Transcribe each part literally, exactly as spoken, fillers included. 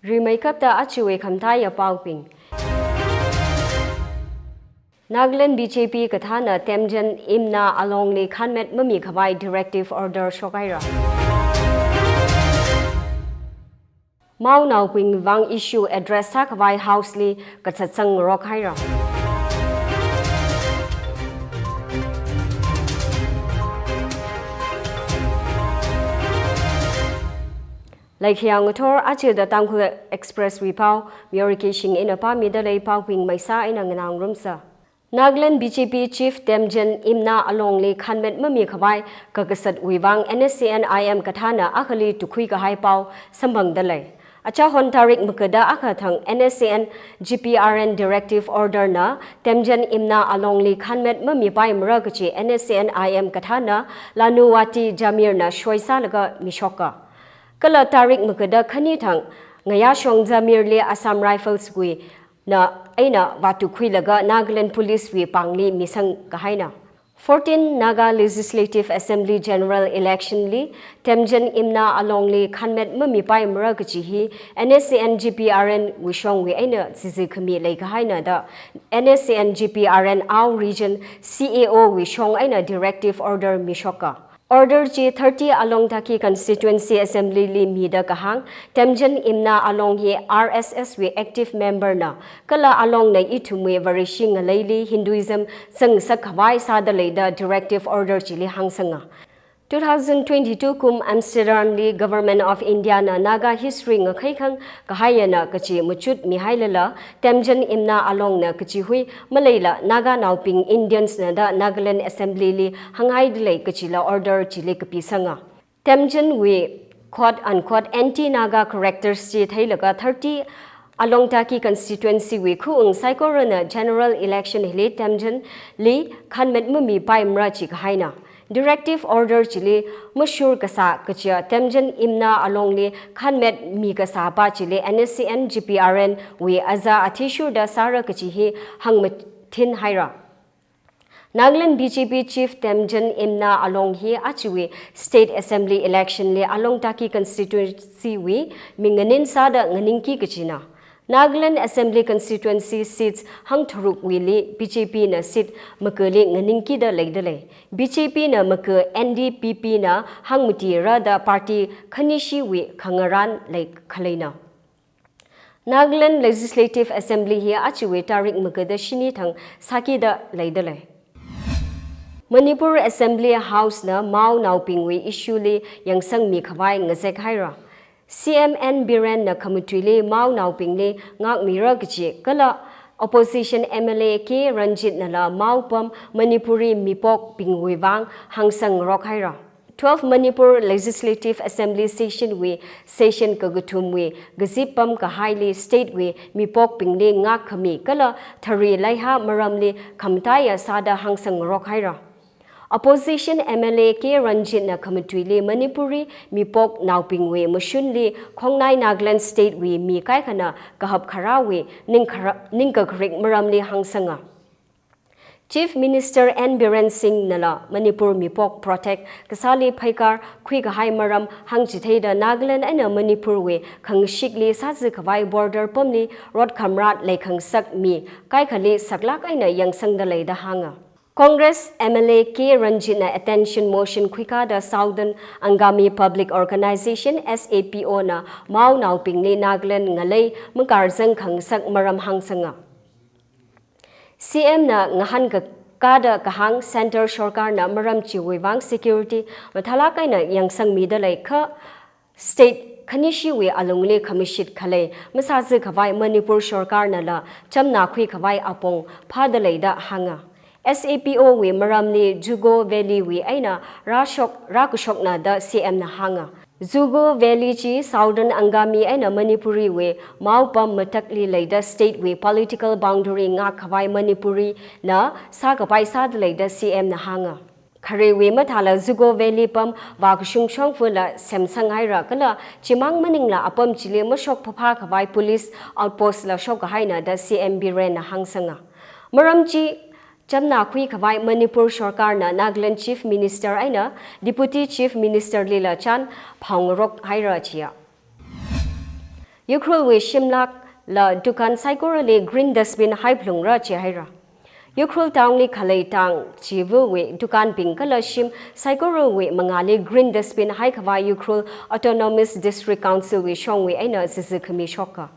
Rimeikapta achiwui khamataiya paobing. Nagaland B J P kathāna Temjen Imna Along li khanmet mami khavai directive order shokhaira. Maonaobing vang issue address sākhavai House li kasatsang ngarokhaira. Laikhayang ngathor achida Tangkhul Express wui pao, Miyori Kishing ina pāmida lei, paobing maisa ina nganāngarumsa. Nagaland B J P Chief Temjen Imna Along li khanmet mami khavai kakasatwui vang N S C N I M kathāna akhali tukhui kahai pao samphangda lei. Achahon tarik magada akha thang N S C N G P R N directive order na Temjen Imna Along li khanmet mamipaimara kachi N S C N I M kathāna Lanuwati Jamir na shoisālaga mishoka. Kala tarik magada khani thang Ngayashong Jamir li Assam Rifles wui na eina vātukhuilaga Nagaland Police wui pāngli misang kahaina. Fourteen Naga Legislative Assembly General Election li Temjen Imna Along li khanmet mamipaimara kachi hi N S C N G P R N wui shongwui eina zizi khami leikahaina da N S C N G P R N Ao Region C A O wui shong eina directive order mishoka. Order chi thirty Along Taki Constituency Assembly li mida kahāng, Temjen Imna Along hi R S S wui active member na, kala Along na ithumwui Vareshi ngaleili Hinduism zangsak khavai sāda leida directive order chili hāngsanga. Two thousand twenty-two kum Amsterdam li Government of India na Naga history ngakhaikhang kahaiyana kachi machut mihailala, Temjen Imna Along na kachihui maleila Naganaobing Indians na da Nagaland Assembly li hānghaida lei kachila order chili kapisanga. Temjen wui quote unquote anti-Naga characters chi theilaga thirty Along Taki Constituency wui khaung saikorana General Election hili Temjen li khanmet mamipaimara chi kahaina. Directive order chili mashur kasā kachia Temjen Imna Along li khanmet mikasāpa chili N S C N G P R N wui aja athishurda sāra kachi hi hāngmathinhaira. Nagaland B J P Chief Temjen Imna Along hi achiwui State Assembly Election li Along Taki Constituency wui minganin sāda nganingki kachina. Nagaland Assembly Constituency seats hangtharuk wuili B J P na seat makali nganingkida leida lei. B J P na maka, N D P P na hangmatira da party khanishiwui khangarān lei khaleina. Nagaland Legislative Assembly hi achiwui tarik magada shini thang sākida leida lei. Manipur Assembly House na Maonaobingwui issue li yangsangmi khavai ngazek haira. C M N Biren na khamatuili Maonaobingli ngākmira kachi kala Opposition M L A K Ranjit nala Mao pam Manipuri mipokbingwui vang hāngsang ngarok haira. Twelve Manipur Legislative Assembly Session wui session kakathumwui kazip pam kahaili state wui mipokbingli ngākkhami kala thari laiha maramli khamataiya sāda hāngsang ngarok haira. Opposition M L A K Ranjit na khamatuili Manipuri mipoknaobingwui mashunli khongnai Nagaland State wui mi kaikhana kahap kharāwui ningkhara-, ningkakharik maramli hāngsanga. Chief Minister N Biren Singh nala Manipur mipok protect kasāli pheikar khuikahai maram hāngchitheida Nagaland eina Manipur wui khangashikli sāzi khavai border pamli rot khamrat leikhangasak mi kaikhali saklāk eina yangsangda leida hānga. Congress M L A K Ranjit na attention motion khuikāda Southern Angami Public Organization, S A P O na Maonaobingli Nagaland ngalei makarzang khangasak maram hāngsanga. C M na ngahānkakāda kahāng Centre Sorkar na maram chiwui vang security mathālāk eina yangsangmida lei kha state khanishiwui alungli khamashit khalei masāzi khavai Manipur Sorkar nala chamna khuikhavai apong phāda leida hānga. S A P O wui maramli Zugo Valley wui eina rāshok, rākashokna da C M na hānga. Zugo Valley chi Southern Angami eina Manipuri wui Mao pam matakli leida state wui political boundary ngākkhavai Manipuri na sākapai sāda leida C M na hānga. Kharewui mathāla Zugo Valley pam vākashung shongfala semsang haira kala chimang maningla apam chili mashok phaphā khavai police outpost la shokkahaina da C M Biren na hāngsanga. Maram chi chamna khuikhavai Manipur Sorkar na Nagaland Chief Minister eina Deputy Chief Minister lila chān phaongarok haira chiya. Ukhrulwui shimlakla dukan saikorali green dustbin haiphalungra jihaira. Ukhrul town li khalei tang chiwui dukanbing kala shim saikorawui mangāli green dustbin haikhavai Ukhrul Autonomous District Council wui shongwui eina zizi khami shoka.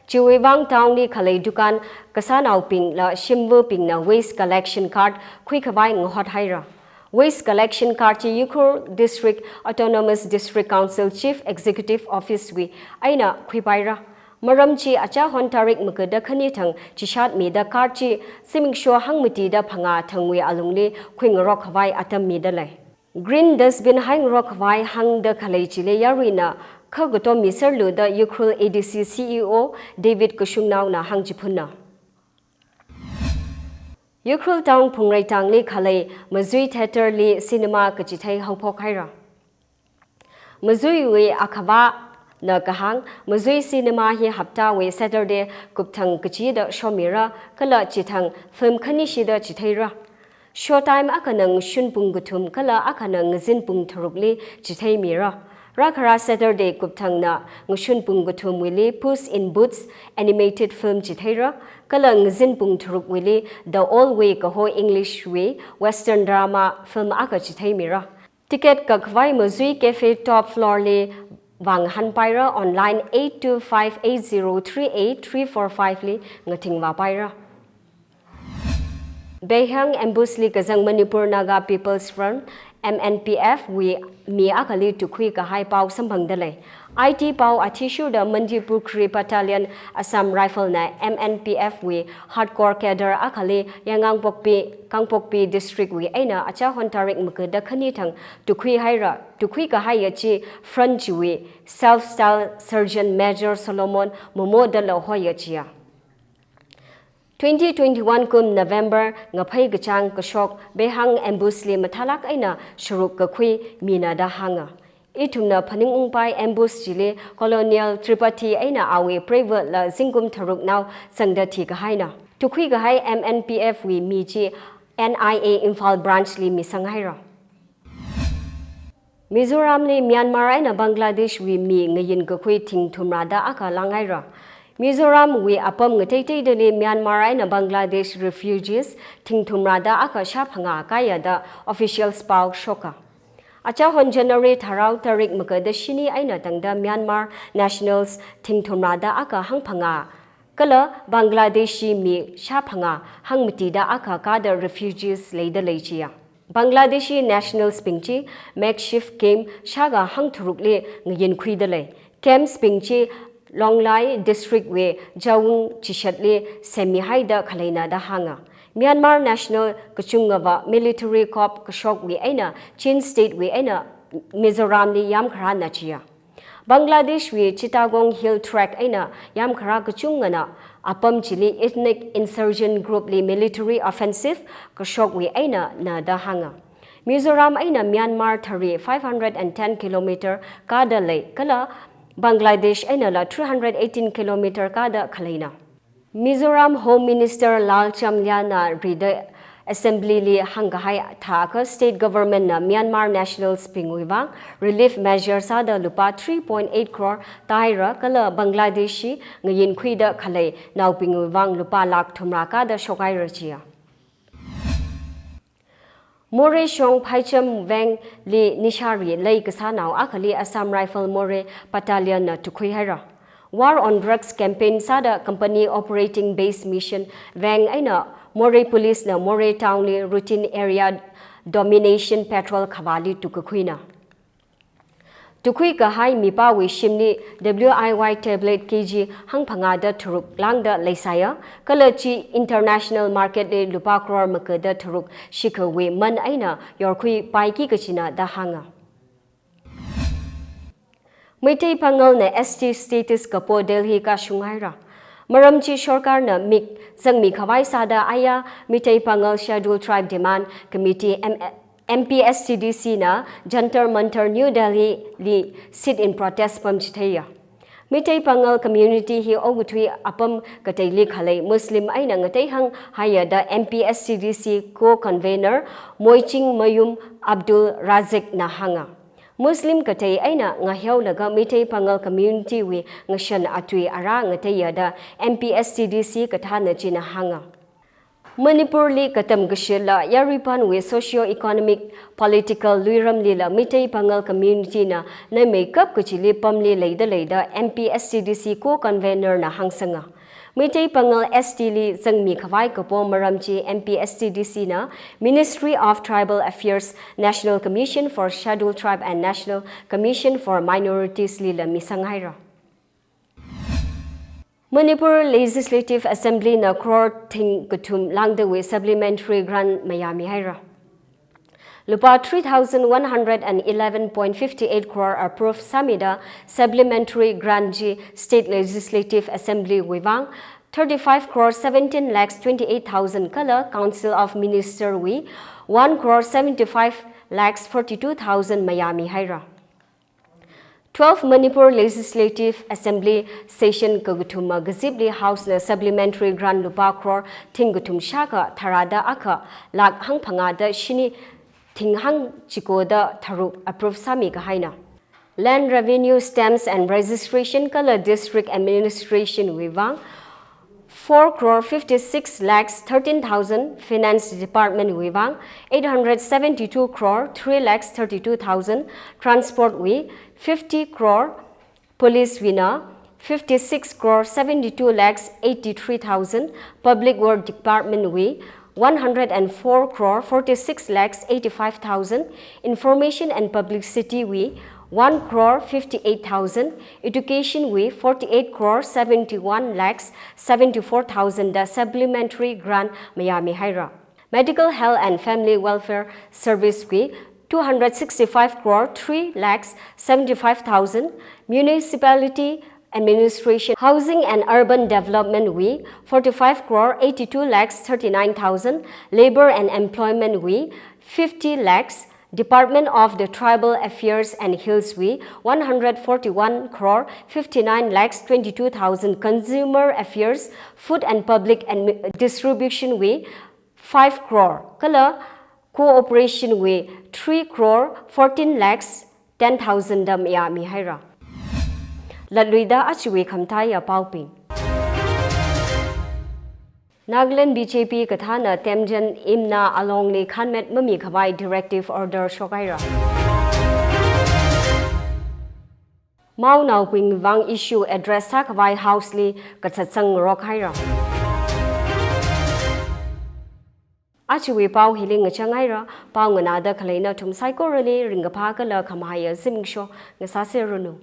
Chiwui vang town li khalei dukan kasānaobingla shimwuibingna waste collection card khuikhavai ngahothaira. Waste collection card chi Ukhrul District Autonomous District Council Chief Executive Office wui eina khuipaira. Maram chi achahon tarik magada khani thang chishatmida card chi zimiksho hangmatida phangā thangwui alungli khuingarok khavai atam midalei. Green dustbin haingarok khavai hāngda khalei chili yaruina kha katom miserlu da Ukhrul A D C C E O David Kashungnaona hāngchiphunna. Ukhrul town Phungreitangli khalei Mazui Theatre li cinema kachithei haophokhaira. Mazuiwui akhavāna kahāng, Mazui cinema hi haptawui Saturday kupthang kachida shomira, kala chithang film khani shida chitheira. Show time akhana ngashun pung kathum kala akhana ngazin pung tharukli chitheimira. Rākhara Saturday kupthangna ngashun pung kathumwuili Puss in Boots animated film chitheira, kala ngazin pung tharukwuili The Old Way kaho English wui Western drama film akha chitheimira. Ticket kakhavai Mazui Cafe top floor li vāngahānpaira, online eight two five eight zero three eight three four five li ngathingvāpaira. Beihang ambush li kazang Manipur Naga People's Front, M N P F, wui mi akhali tukhui kahai pao samphangdalei. I T pao athishurda Mandipukhri Battalion Assam Rifle na M N P F wui hardcore cadre akhali Yangangpokpi, Kangpokpi District wui eina achahon tarik magada khani thang tukhuihaira, tukhui kahaiya chi front chiwui self-styled Sergeant Major Solomon Momo dala hoiya chiya. Twenty twenty-one kum November ngaphei kachāng kashok Beihang ambush li mathālāk eina sharuk kakhui mina da hānga. Ithumna phaningungpai ambush chili Colonel Tripathi eina awui preivala zingkum tharuknao zangda thikahaina. Tukhui kahai M N P F wui mi chi N I A Imphal branch li misanghaira. Mizoram li Myanmar eina Bangladesh wui mi ngayin kakhui thing thumrada akha langhaira. Mizoram wui apam ngateiteidali Myanmar eina Bangladesh refugees thing thumrada akha shāphangā kāya da officials pao shoka. Achahon January tharao tarik magada shini eina tangda Myanmar nationals thing thumrada akha hangphangā kala Bangladeshi mi shāphangā hangmatida akha kāda refugees leidalei chiya. Bangladeshi nationals bing chi makeshift camp shākha hangtharukli ngayin khuidalei. Camps bing chi Lawngtlai District wui Jawung chishatli semmihaida khaleina da hānga. Myanmar national kachungava military coup kashokwui eina Chin State wui eina Mizoram li yamkharāna chiya. Bangladesh wui Chittagong Hill Tract eina yamkharā kachungana apam chili ethnic insurgent group li military offensive kashokwui einana da hānga. Mizoram eina Myanmar thari five hundred and ten kilometer kāda lei kala Bangladesh einala three hundred eighteen kilometer kāda khaleina. Mizoram Home Minister Lalcham Lyana rida Assembly li hāngkahai thākha state government na Myanmar nationals bingwui vang relief measure sāda lupā three point eight crore tāhaira kala Bangladeshi ngayin khuida khalei naobingwui vang lupā lakh thumrā kāda shokhaira chiya. Moreh shong Phaicham Veng li nishari lei kasānao akhali Assam Rifle Moreh Battalion na tukhuihaira. War on Drugs campaign sāda company operating base mission Veng eina Moreh Police na Moreh town li routine area domination patrol khavāli tukkakhuina. Tukhui kahai mipāwui shimli W I Y tablet K G hangphangāda tharuk lāngda leisāya, kala chi international market li lupā crore magada tharuk shikhawui man eina yorkhuipaiki kachina da hānga. Meitei Pangal na S T status kapo Delhi kashunghaira. Maram chi sorkarna mik zangmi khavai sāda aya Meitei Pangal Scheduled Tribe Demand Committee M M P S T D C na Jantar Mantar New Delhi li sit-in protest pamchitheiya. Meitei Pangal community hi okathui apam kateili khalei Muslim eina ngatei hānghaiya da M P S T D C co-convenor Moiching Mayum Abdul Razak na hānga. Muslim katei eina ngaheolaga Meitei Pangal community wui ngashan atui ara ngateiya da M P S T D C kathāna china hānga. Manipurli katam kashila yaruipanwui socio-economic, political luiramlila Meitei Pangal community na naimeikap kachili pamli leida leida M P S T D C co-convener na hāngsanga. Meitei Pangal S T li zangmi khavai kapo maram chi M P S T D C na Ministry of Tribal Affairs, National Commission for Scheduled Tribe and National Commission for Minorities lila misang haira. Manipur Legislative Assembly na crore thing kathum lāngdawui supplementary grant mayāmi haira. Lupā three thousand one hundred and eleven point fifty eight crore approve sāmida supplementary grant chi State Legislative Assembly wui vang thirty five crore seventeen lakhs twenty eight thousand kala Council of Minister wui one crore seventy five lakhs forty two thousand mayāmi haira. Twelve Manipur Legislative Assembly session kakathuma kazipli House na supplementary grant lupā crore thing kathum shākha tharāda akha lakh hangphangāda shini thing hangchikoda tharuk approve sāmi kahaina. Land Revenue, Stamps and Registration kala District Administration wui vang four crore fifty six lakhs thirteen thousand, Finance Department wui vang eight hundred seventy two crore three lakhs thirty two thousand, Transport wui fifty crore, Police wui na fifty six crore seventy two lakhs eighty three thousand, Public Work Department wui one hundred and four crore forty six lakhs eighty five thousand, Information and Publicity wui one crore fifty eight thousand, Education wui forty eight crore seventy one lakhs seventy four thousand da supplementary grant mayāmi haira. Medical, Health and Family Welfare Service wui two hundred sixty five crore three lakhs seventy five thousand, Municipality Administration, Housing and Urban Development wui forty five crore eighty two lakhs thirty nine thousand, Labor and Employment wui fifty lakhs, Department of the Tribal Affairs and Hills wui one hundred forty one crore fifty nine lakhs twenty two thousand, Consumer Affairs, Food and Public Admi-, Distribution wui five crore kala Cooperation wui three crore fourteen lakhs ten thousand da mayāmi haira. Latluida achiwui khamataiya paobing. Nagaland B J P kathāna Temjen Imna Alongli khanmet mami khavai directive order shok haira. Maonaobing vang issue address sākhavai House li kazat zangrok haira. Achiwui pao hili ngachang haira, pao nganāda khalei nathum saikorali ringkaphā kala khamahaiya zimiksho ngasāseranu.